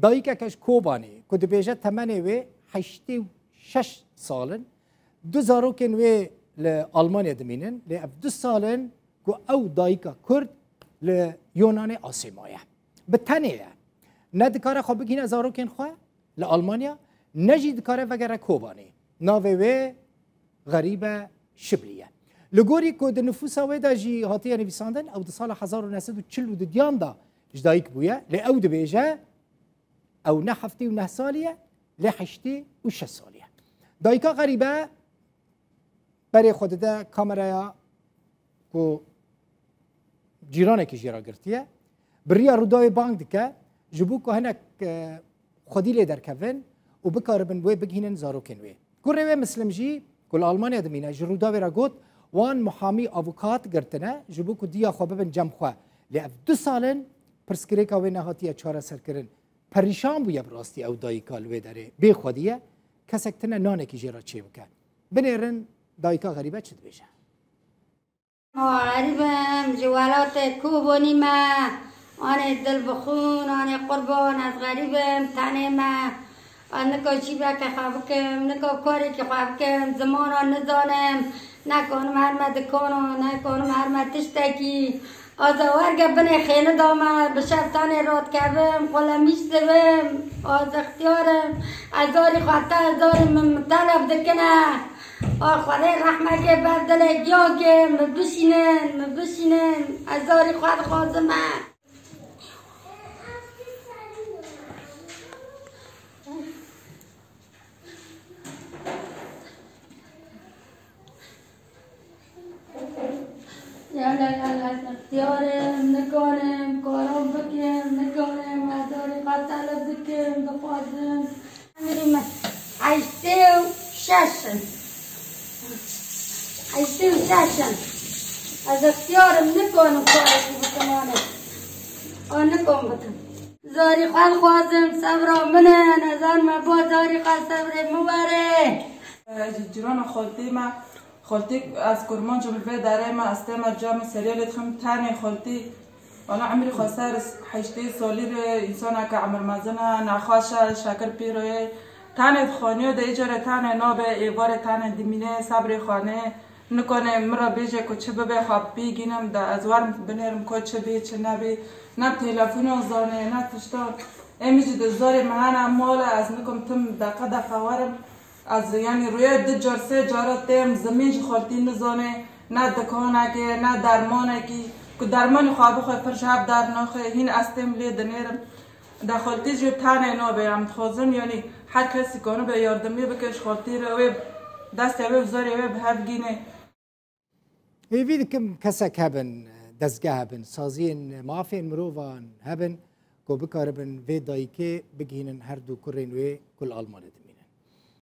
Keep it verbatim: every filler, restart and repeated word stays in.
Dayikeke ji Kobanê ku dibêje temenê wê heştê û şeş sal in, du zarokên wê li Almanya dimînin, lê ev du sal in ku ew dayika Kurd li Yunanê asê maye. Bi tenê ye. Ne dikare xwe bigihîne zarokên xwe li Almanya, ne jî dikare vegere Kobanê. Navê wê Xerîbe Şiblî ye. Li gorî ku di nifûsa wê de jî hatiye nivîsandin, ew di sala hezar û neh sed û çil û duyan de ji dayik bûye, lê ew dibêje ew ne heftê û neh salî ye, lê heştê û şeş salî ye. Dayika Xerîbe berê xwe dide kameraya ku cîranekî jê re girtiye. Bi riya Rûdawê bang dike, ji bo ku hinek, e, xwedî lê derkevin û bikaribin wê bigihînin zarokên wê. Kurê wê Mislim jî ku li Almanya dimîne, ji Rûdawê re got, wan muhamî, avokat girtine, ji bo ku diya xwe bibin cem xwe. Lê ev du sal in pirsgirêka wê nehatiye çareserkirin. Perîşan bûye bi rastî ew dayika li wê derê. Bê xwedî ye, kesek tune nanekî jê re çêbike. Binêrin dayika Xerîbe çi dibêje. Xerîb im, ji welatê Kobanê me, anê dil bi xûn, anê qurban, ez xerîb im, tenê me. Ez nika çîbeke xwe bikim, nika karekî xwe bikim, zimana nizanim, nekanim herme dikana, nekanim herme tiştekî. Aza werge binê xêni da me, bi şev tenê radikevim, xwe lemîş dibim, az ixtiyar im. Ez zarî xwe te, zarî min, min telef dikine. A Xwedê rehmekê ber dilê giyan ke, min bişînin, min bişînin. Ez zarî xwe dixwazim e. Yala, yala, ez ixtiyar im, nikarim karan bikim, nikarim ez zarî xwe telef dikim, dixwazim. Emirî me heştê û şeş in. Heştê û şeş in. Ez ixtiyar im, nikarim karekî bikim, anê. A nikom bikim. Zarî xwe dixwazim, sebra min e, nezan me bo zarî xwe sebrê min were. Ji cîrana xaltî me, xaltî ez kurmanc im, li vê derê me, ez tême cem seriyê lê dixim tenê xaltî. Wala emrî xwe ser heştê salî re, însaneke emir mezin e, nexweş e, şekir pîr e. Tenê dixwaniye de, îcarê tenê nabe, êvarê tenê dimîne, sebrê xwe nê. Nikane min re bêje ku çi bibe, xwe bigînim de, ez werim binêrim ku çi bî, çi nebî. Ne bi telefonan zanê, ne tiştan. Ê min jî di zarê min hene, mal e, ez nikim tim deqe deqe werim. Ez, yanî, rûyê du car, sê cara têm, zimîn ji xaltî nizane, ne dikanekê, ne dermanekî, ku dermanî xwe bixwe, pir ji hev derdnaxe, hîn ez têm lê dinêrim. De xaltî jî tenê nabe, em dixwazin, yanî, her kesî kanibe yardimî bike ji xaltî re, wê destê wê û zarê wê bi hev gîne. Hêvî dikim kesek hebin, dezgeh hebin, saziyên mafên mirovan hebin ku bikaribin vê dayikê bigihînin her du kurên wê ku li Almanyê dimînin.